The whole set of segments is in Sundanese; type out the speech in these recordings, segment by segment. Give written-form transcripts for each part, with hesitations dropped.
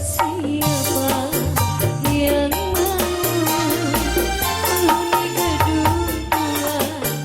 Siapa yang mau menghuni gedung tua?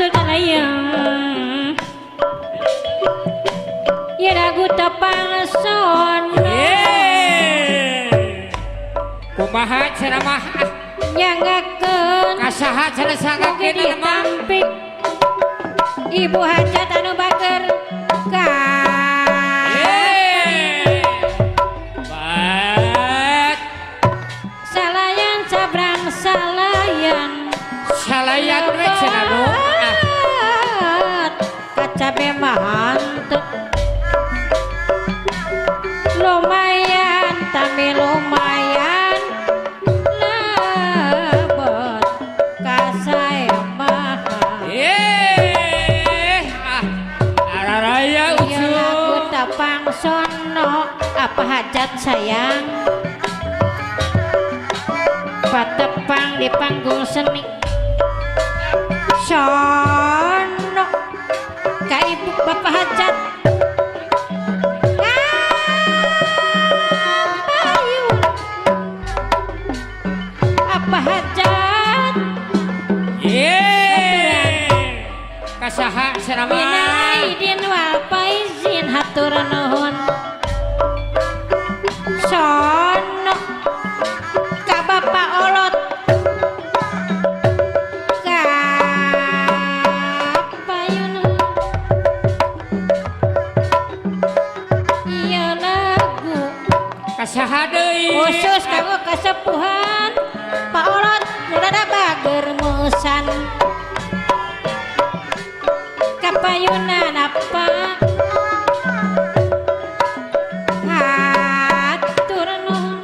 Kalayang ya lagu tepang sono. Kumaha ceramah nyangakeun kasaha cenah mugi sangakeun mah ditampik ibu hajat anu bager ka Bat salayan sabrang salayan salayan we cenah nu ah. Kacabe mah henteu lumayan tami lumayan lebet kasaemahan. Ah, araraya Iya lagu ucu. Tepang sono apa hajat sayang patepang di panggung seni sono ka ibu bapak hajat ngapayun apa hajat. Kasaha ceramah. Minal aidin wal faizin hatur nuhun sono ka bapak olot ka payun iya lagu Kasaha deui? Khusus kanggo kasepuhan Pak Olot nu rada bager musan kapayunan apa hatur nuhun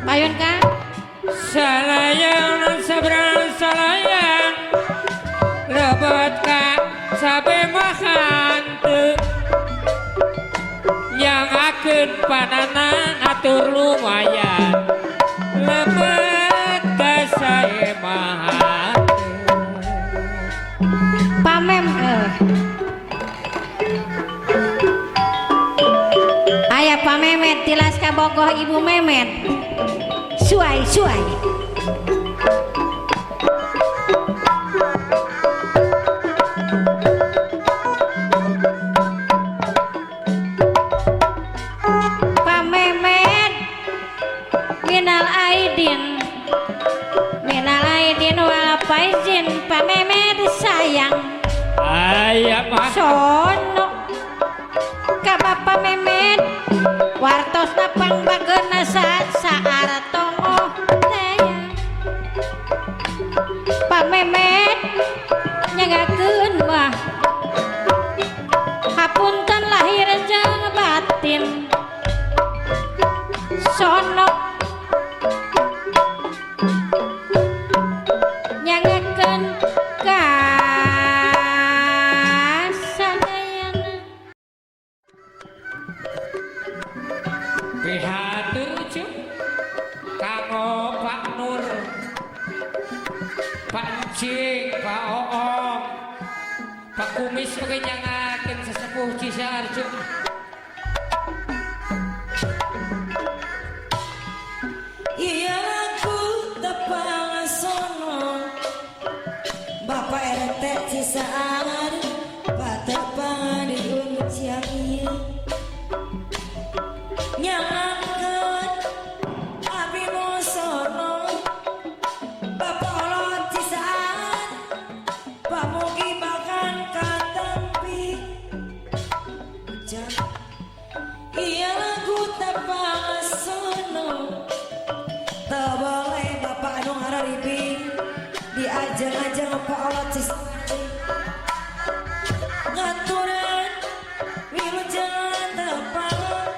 payun ka. Salayan sabrang salayan lebet ka sabe mah hanteu nyangakeun panana atur lumayan lebet ka sae mah hanteu. Pamem Aya Pak Memet tilas kabogoh Ibu Memet suai suai Pak Memet minal aidin wal faizin Pak Memet sayang. Aya mah. Sono ka Bapak Memet wartosna pangbageuna saartongoh teh Pak Memet nyagakeun wah hapunten lahir jeung batin sono nyangakeun ka sadayana. Pihatur ucu kanggo Pak Nur, Pak Encing, Pak Oom, Pak Kumis oge nyangakeun sesepuh Cisaar cu. Iya lagu tepang sono Bapak RT Cisaar patepang di Gunung Ciamis nyangakeun abi musono Bapak Olot Cisaar pamugi makan katampi hujan. Iya lagu tepang sono tak boleh bapak anu ngarariping diajeng-ajeng Pak Olot Cisaar ngaturan wilujeng tepang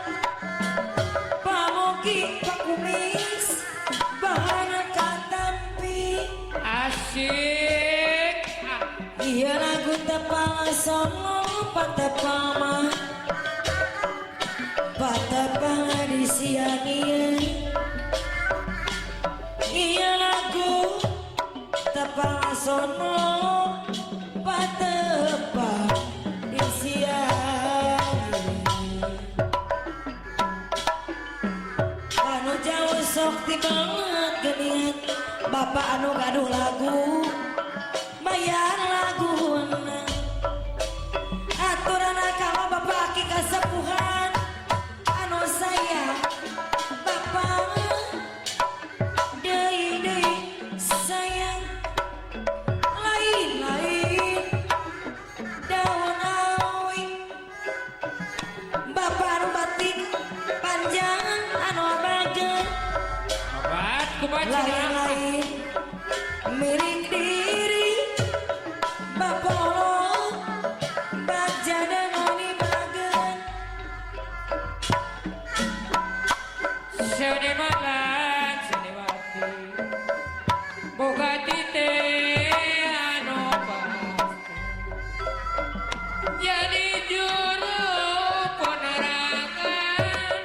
pamugi Pak Kumis bahana katampi. Asik ah. Iya lagu tepang sono patepang mah patepang di siang. Iya lagu tepang sono patepang di siang. Anu jauh sok ti banget geuningan bapak anu gaduh lagu. Saking diri bapolo bajana mani bagen. Senimalan seniwati boga tite anu pasti jadi juru penerangan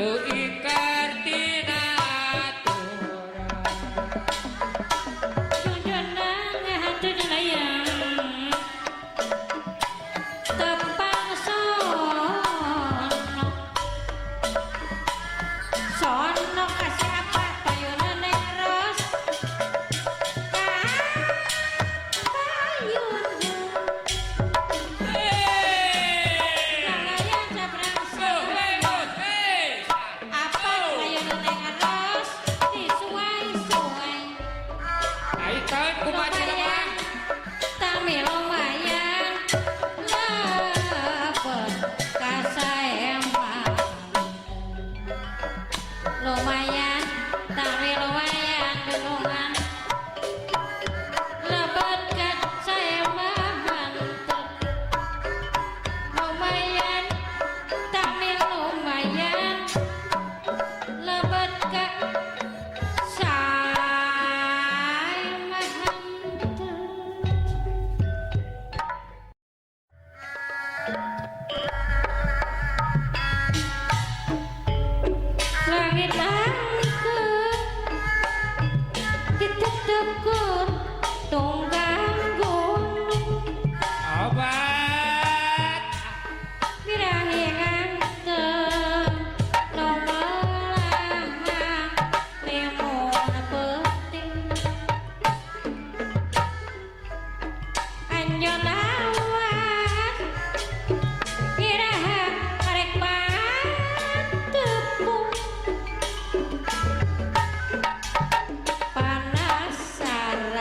teu ikar tina aturan. Junjunang hati layang tepang sono sono kasih apa payun neros payun. Hey! Layang sabrang. Go, hey, go, hey! Apa payun neros disuai-suai. Ai tahun kumaha Lumayan, tami lumayan, lebet kasaeman. Lumayan, tami lumayan dunungan, lebet kasaeman. Lumayan, tami lumayan, lebet kasaeman. Langit langkung ditetekur tunggang gunung. Obat. Birahi nganteng nomelahang limun peuting anjon awas iraha karek patepung panasaran.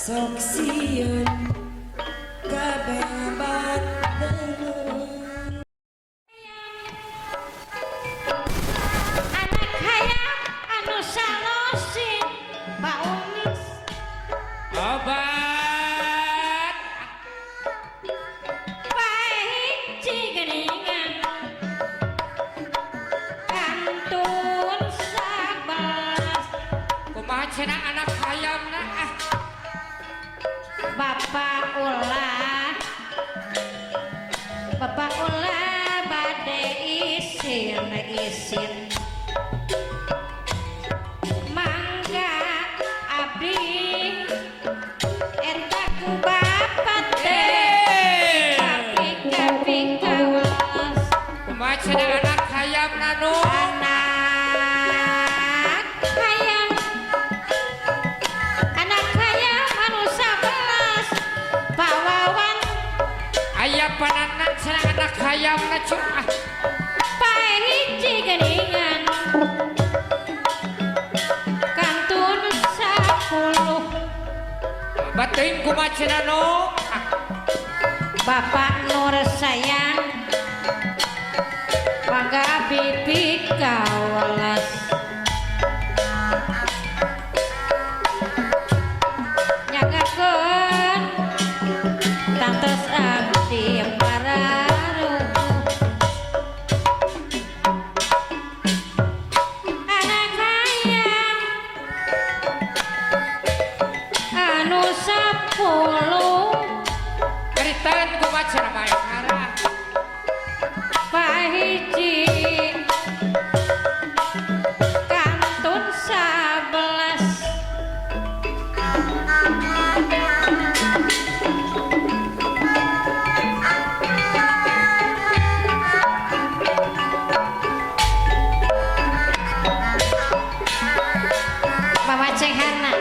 Sok sieun kabebat deuleu. Anak hayam anu salosin Pak Umis. Obat. Pae hiji geuningan kantun 11. Kumaha cenah anak hayamna ah. Bapak ulah, Bapak ulah bade isin isin, mangga abdi eta ku bapak teh kapi kawas. Kumaha cenah anak hayamna nu? Anak hayam, anak hayam anu 11 Pak Wawan. Aya panana cenah anak hayamna cu ah. Pae hiji geuningan kantun 10. Bateuing kumaha cenah nu? Ah. Bapak Nur sayang, mangga bibi kawelas. Nyanggakeun tangtos abdi pararuguh. Anak hayam anu 10. Caritaeun kumaha cenah bae arah. Pahiji kantun 11. Bawa cenghana.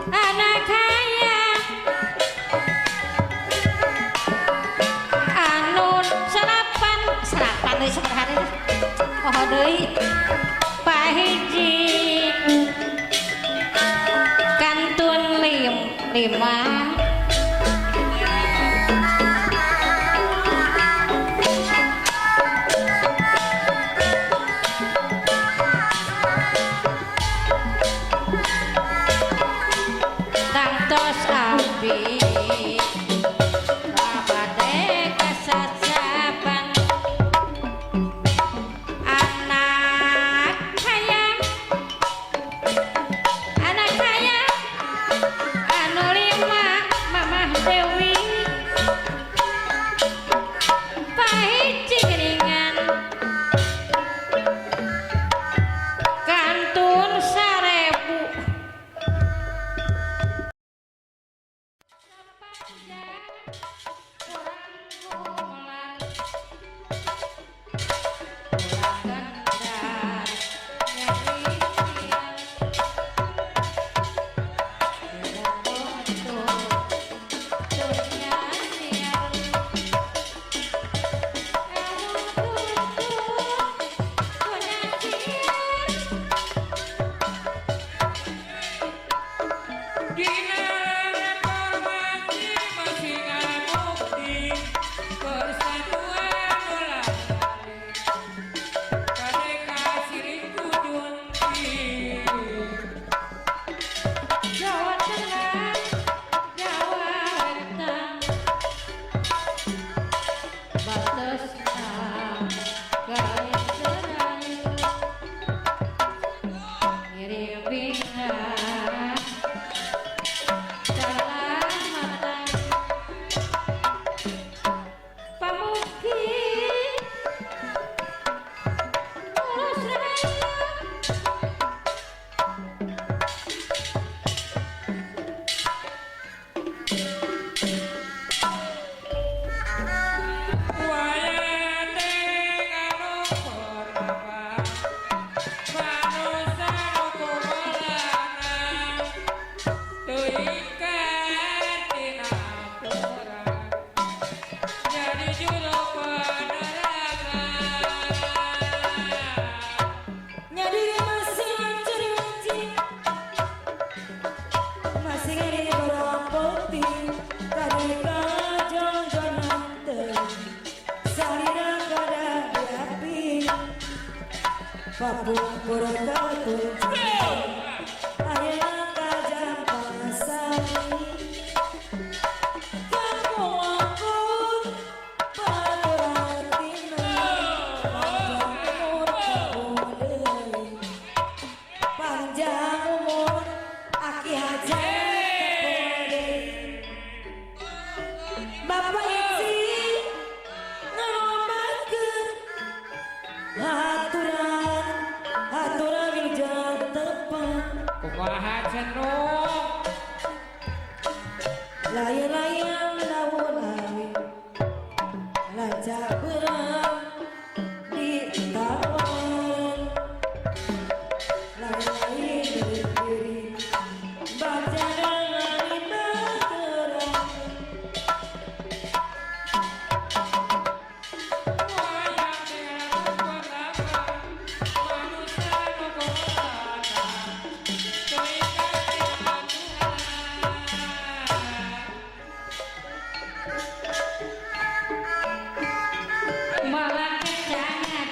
Anak hayam anu sarapan sarapan deui sabaraha deui poho deui pahiji kantun 5. Tangtos abdi babade kasacapan. Anak hayam, anak hayam anu 5 Mamah Dewi pahiji geuningan kantun 1000. Dina reformasi masih ngabukti persatuan ulah kadeka silih kujunti. Jawa Tengah, Jawa Wetan, batesna gawe serayu, ngiring bingah salamatan, pamugi tulus rahayu. Wayate anu Papungkur kakunci ayeuna kajampasari kamu paturatina panjang umur kamu panjang umur aki hajat Bapak Eci ngarobatkeun aturan aturan wilujeng tepang. Kumaha cenung? Layang-layang lamun awi lancar berang di taman lain diri baca terang. Malah kecangan.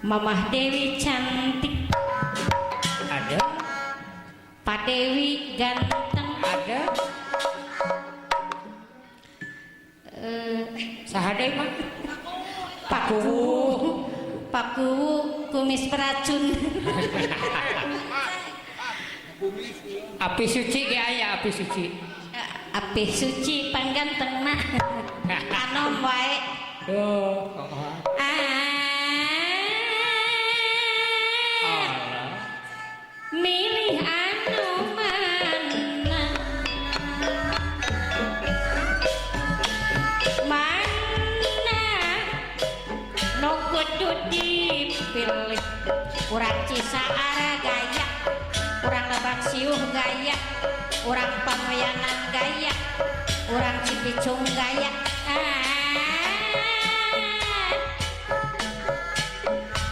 Mamah Dewi cantik. Ada. Pak Dewi ganteng. Ada. Eh, Saha deui mah? Pak Kuwu, Pak Kuwu kumis beracun. Api suci ge aya api suci. Api suci pangganteng nah anom wae. Duh, kumaha? Ah, Allah. Milih anu mana mana nu kudu dipilih, urang Cisaara gaya, urang Lebak Siuh gaya, urang Pamoyanan gaya, urang Cipicung gaya. Ah,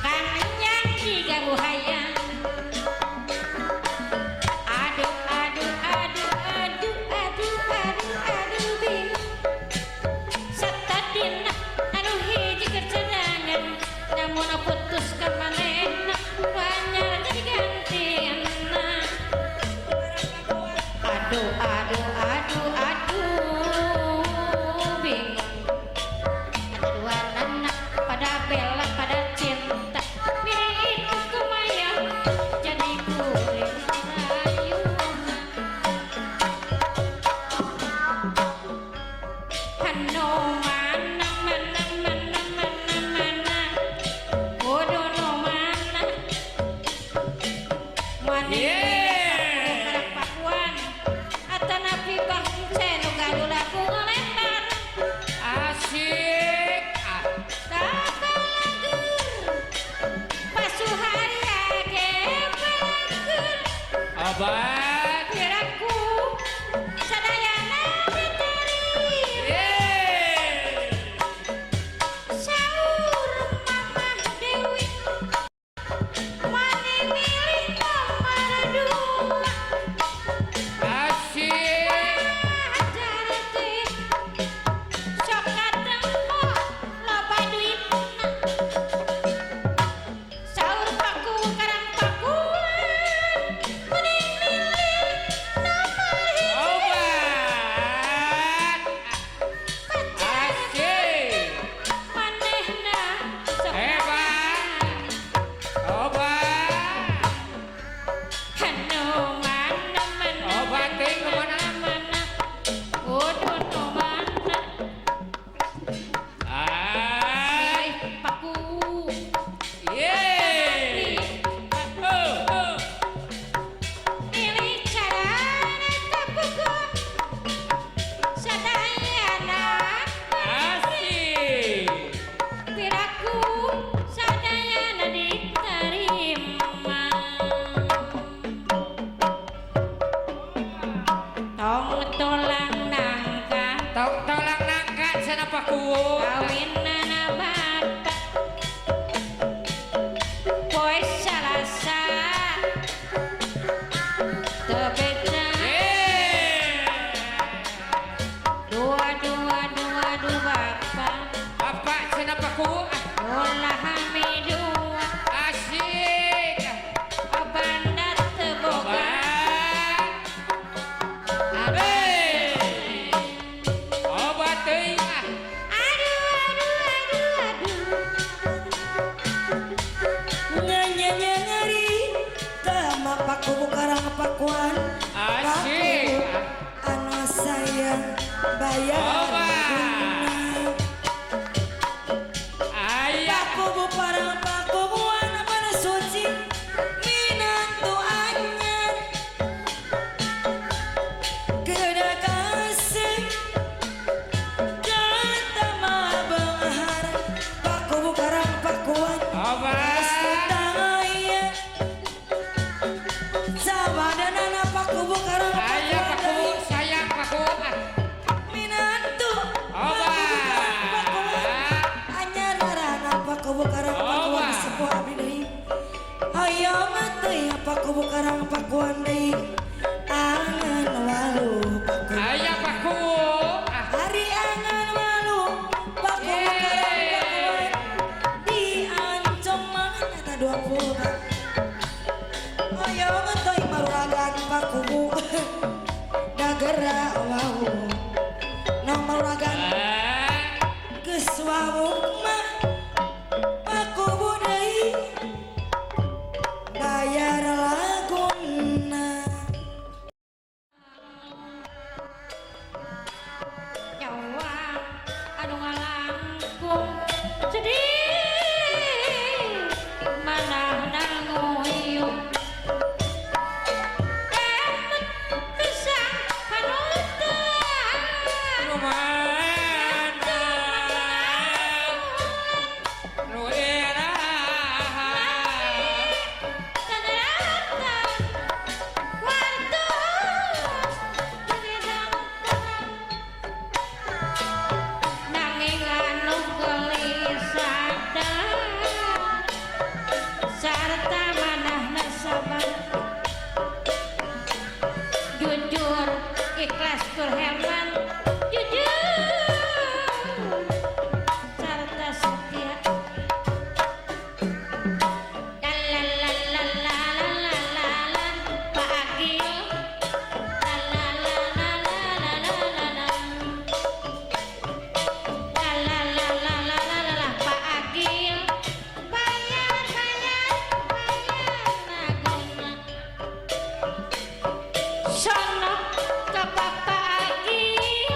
Kang Enyang jiga buhaya. Aduh, aduh, aduh, aduh, aduh, aduh, aduh, bingung. Satadina anu hiji kecenangan, namun putus ka manehna banyak jadi gantianna. Aduh, aduh, aduh, aduh, bingung. Ada dua anak pada bela pada cinta, milih itu kumaya jadi kuring rayuna. Hano mana mana mana mana mana kudu nu mana mana. Yeah. Pakuan atanapi bangce nu gaduh laku ngelempar. Asik. Ah, Kapalagur pasuharia ge palagur. Obat. Piraku sadayana diterima. Yeay. Saur Mamah Dewi, mani milih nomor 2. Asik. Ajar teh sok katempo loba duitna. Saur paku karang pakuan mending milih Pakuan. Asik. Anu sayang bayar. Oba. Aya. Pakubu parang pakubuan pada suci minantu anyar Kena kasih kata mabenghar Pakubu parang pakuan. Oba. Tangaya Sabadanana pakubu karang Aya pakuan paku deui. Sayang paku. Ah. Minantu Oba. Anyar ngarana pakubu karang pakuan. Oba. Sepuh abdi deui hoyong teuing pakubu karang pakuan deui angan walu paku. Aya paku. Ah. Hari angan walu pakubu karang pakuan di ancong mangan eta 20 Pak. Hoyong teuing maruragan pakubu dagera wau nong maruragan. Ah. Geus wawuk mah pakubu deui bayar laguna. Nyawa anu ngalangkung sedih manahna nguyuh emut pisang panutan. Nu mana? Nu iraha? Kadaratan waktu tenang nanging anu gelisah sarta manahna sabar jujur ikhlas tur heman jujur sarta setia. La la la la la la la la Pak Agil la la la la la la la la la la la la la la la la Pak Agil bayar bayar bayar laguna sono ka Bapak Agil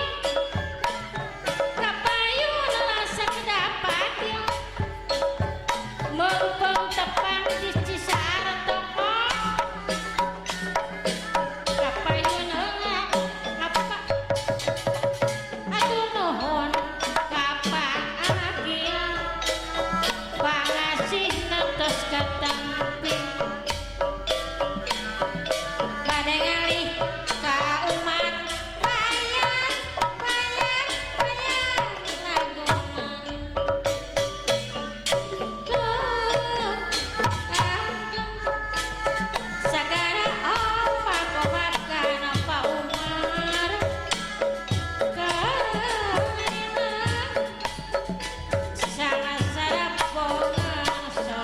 kapayun sakedap Agil mumpung tepang di Cisartoko kapayun heula apa aduh nuhun ka Pak Agil pangasihna tos katampi bade ngalih ka umat bayar bayar bayar laguna. Sagara opat kana Pak Umar karena sangat sarap solangan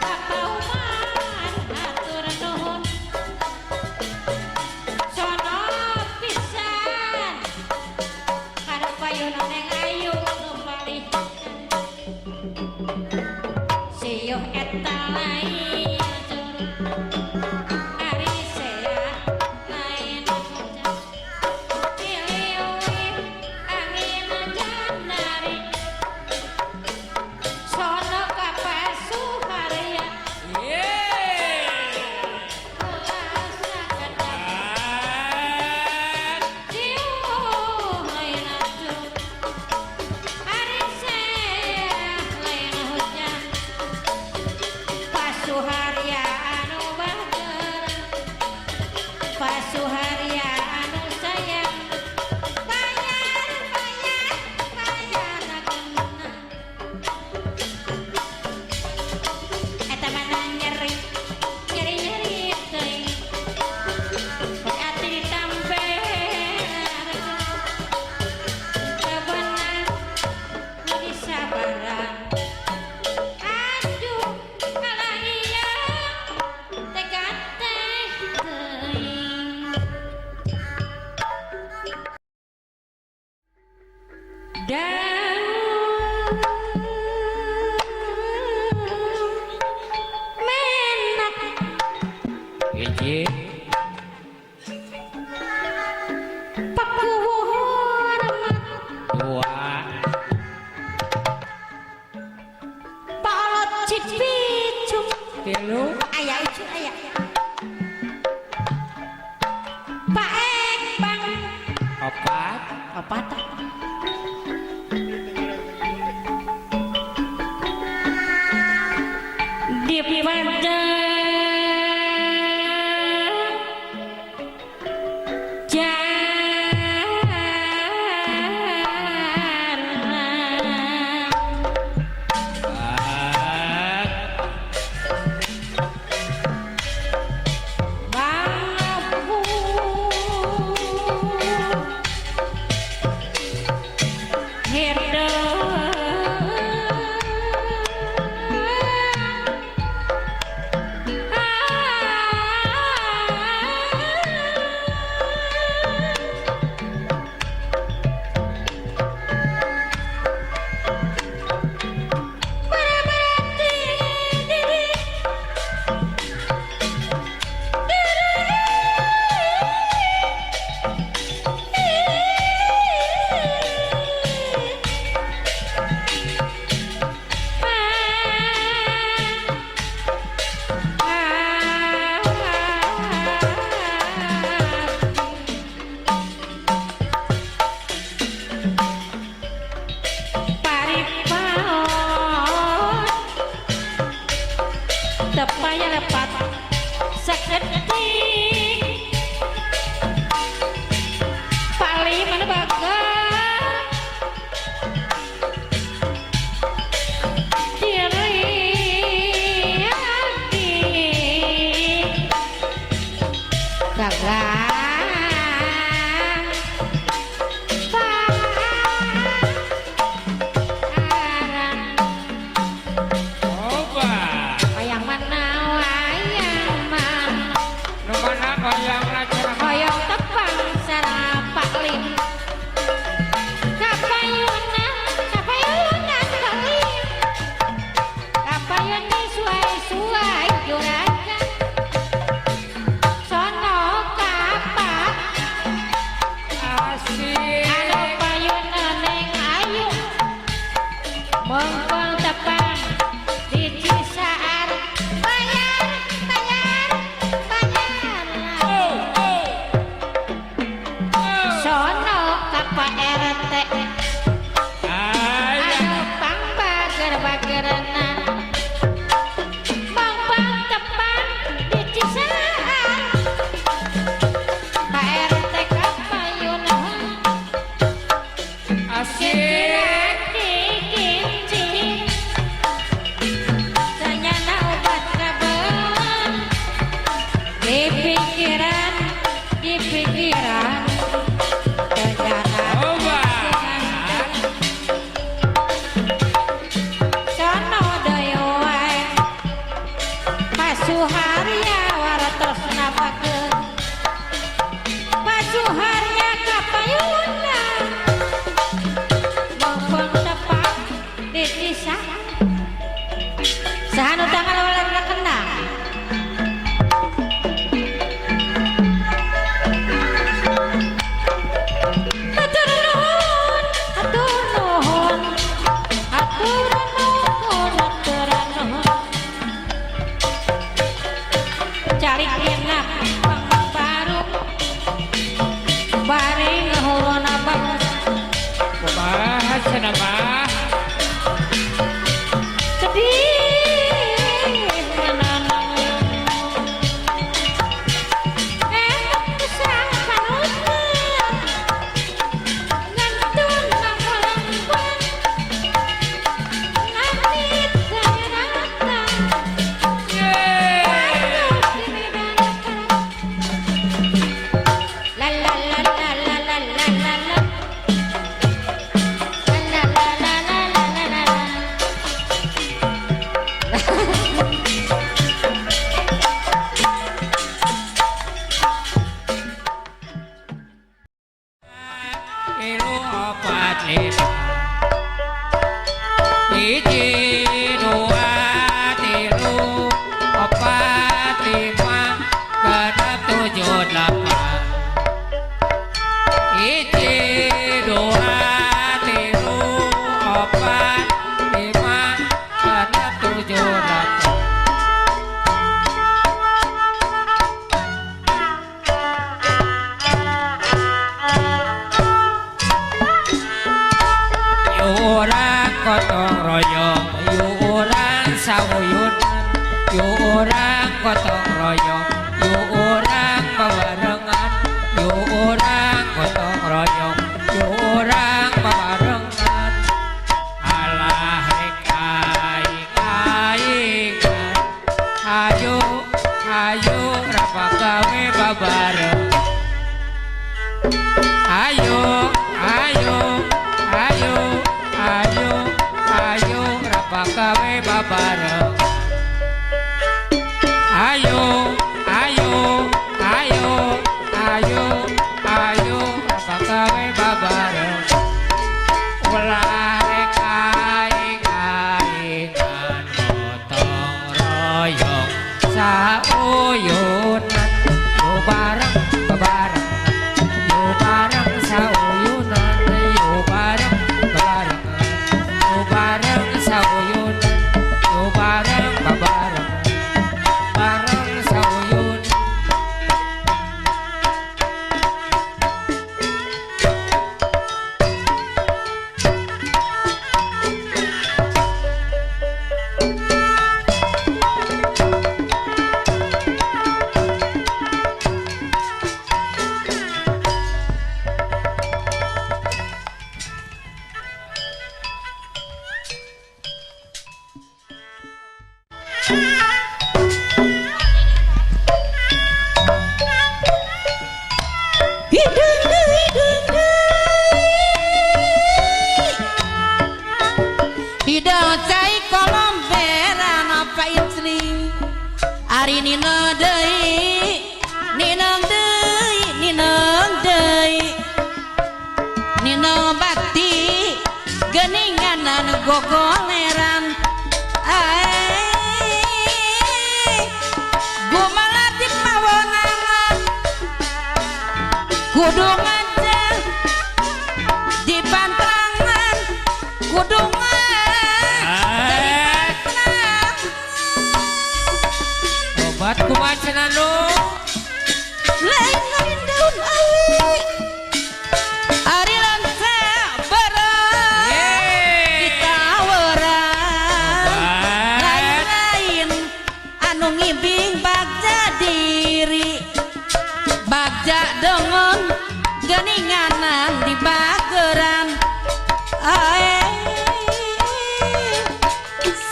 Bapak Umar hatur nuhun sono pisan kada payun neng ayu nu palih siuh eta lain ari sea lain hujan Tiliwih angin janari sono ka Pasuharya. Yeay. Asa kedap Ah. Siuh lain atuh ari sea lain hujan Pasuharya anu bager Pasuharya anu sayang bayar bayar bayar laguna eta mana nyeri nyeri nyeri teuing ati ditamper kabeunang nu disabaran aduh kalah ieu tega teh teuing dan Hiji. Pak Kuwu Hormat. Dua. Pak Olot Cipicung. Tilu. Aya icu aya. Pak Ekbang. Opat. Opat. Di 1, 2, 3, 4, 5, 6. gotong royong yuk urang sauyunan yuk urang gotong royong yuk urang babarengan yuk urang gotong royong yuk urang babarengan alah rek aing aingan ayo ayo rapak gawe babareng ayo ayo ayo ayo ayo rapak gawe babareng ayo ayo ayo ayo ayo rapak gawe babareng ulah rek aing aingan gotong royong sauyunan yo bareng babareng yo bareng sauyunan yo bareng babareng yo bareng sauyunan yo bareng babareng bareng sauyunan. Hidung deui hidung deui hidung cai kolomberan apa icling ari nina deui ninang deui ninang deui ninang bakti geninganan gogoleran ai gumalatip mawonangan kudu ngajar di pantrangan kudu Obat kumaha cenah nu lain lain daun awi ari lanca bareng ditawaran lain lain anu ngibing bagja diri bagja dengon geninganan di bageran ae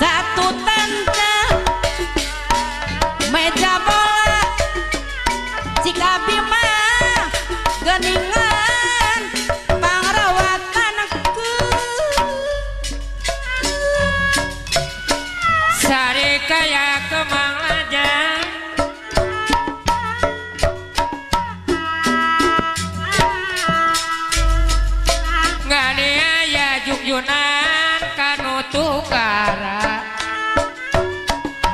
satu tanda meja bola cik abi mah geningan pangrawatan ku sari kaya kemang lajang ngani aya jugjunan kanu tunggara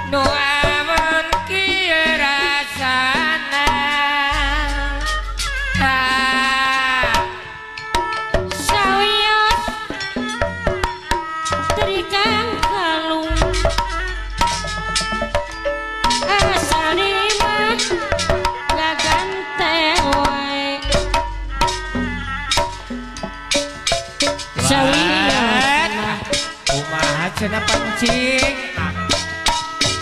nu amun kieu rasana. Sawios terikang kalung asal mah gagante wae sawios mah Kumaha cenah pancing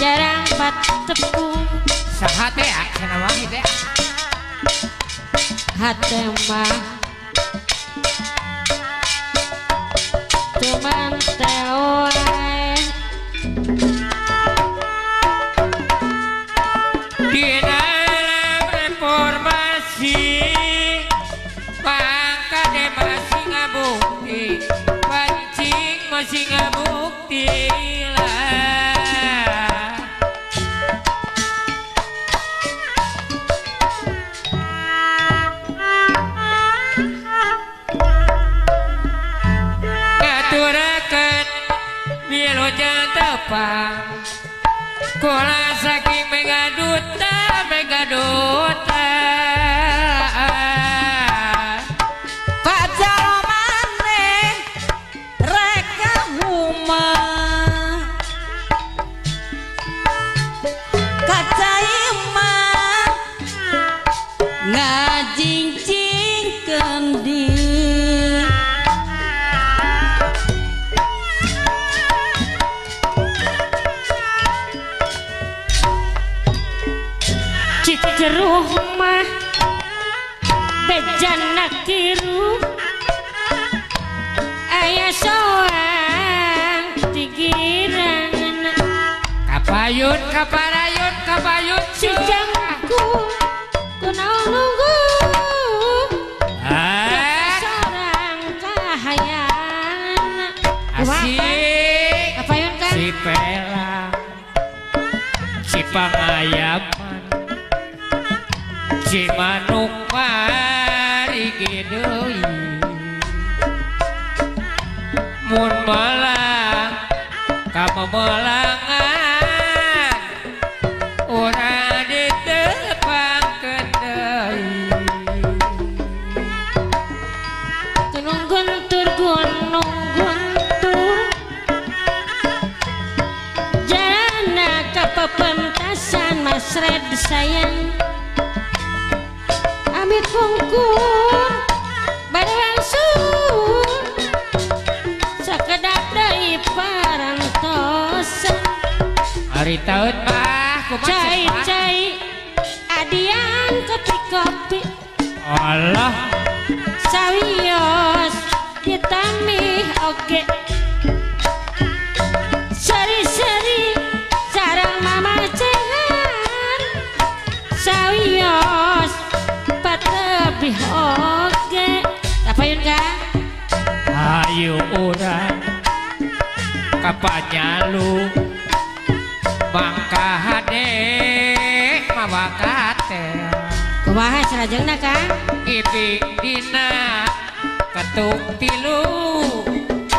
jarang patepung saha teh cenah mah teh hate mah cuman teh wae di dalam reformasi mangkane masih ngabukti pancing masih ngabukti lah. Ngaturakeun wilujeng tepang kula saking megaduta megaduta pacar maneh rek humah kacai mah ngajingcingkeun di Jajana kiru aya soang tigiranna Kapayun kaparayun kapayun si jangku kunaon nunggu sorang kahayana. Asik Kapayun kan si Pela si Pangayaman si Manuk marigi deui mun melang kamemelangan urang ditepangkeun deui. Gunung guntur gunung guntur jalana ka pepentasan Mas Red sayang amit pungkur bade wangsul sakedap deui parantosan. Ari taun mah kumaha cai cai adian kopi-kopi Allah sawios ditamih oge seri-seri sareng mamacehan sawios patebih oge. Kapayun ka ayo urang kapanyalu mangka hade mawa katel kumaha salajengna Kang ngiping dina ketuk tilu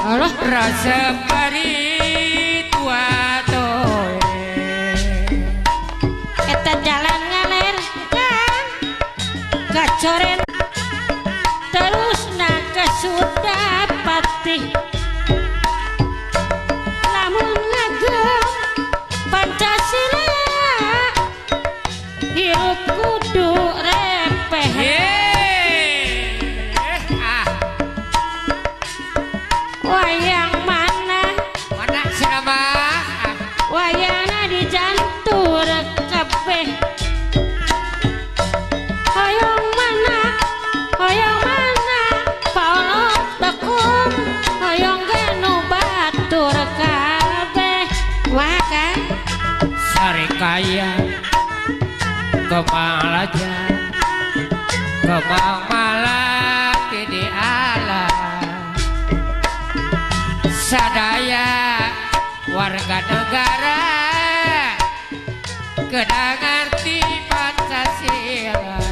Allah rasa bari tua toe eta jalan ngaler Kang kacoren terus na sudah patih lamun ngagem Pancasila hirup kudu repeh. Wayang mana mana sinama wayangna dijantur kabeh hoyong mana hoyong mana paolot tekung hoyong ganu batur kabeh. Wah kan Sarikaya Kemang Raja Kemang Malak di ala sadaya warga negara kedah ngerti Pancasila.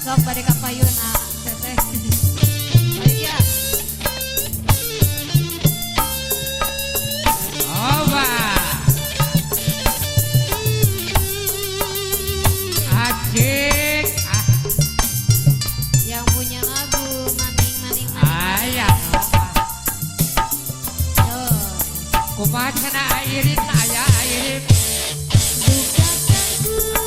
Sok bade kapayun ah teteh. Ayo. Kumaha cenah Airin, aya Airin. Bukakan.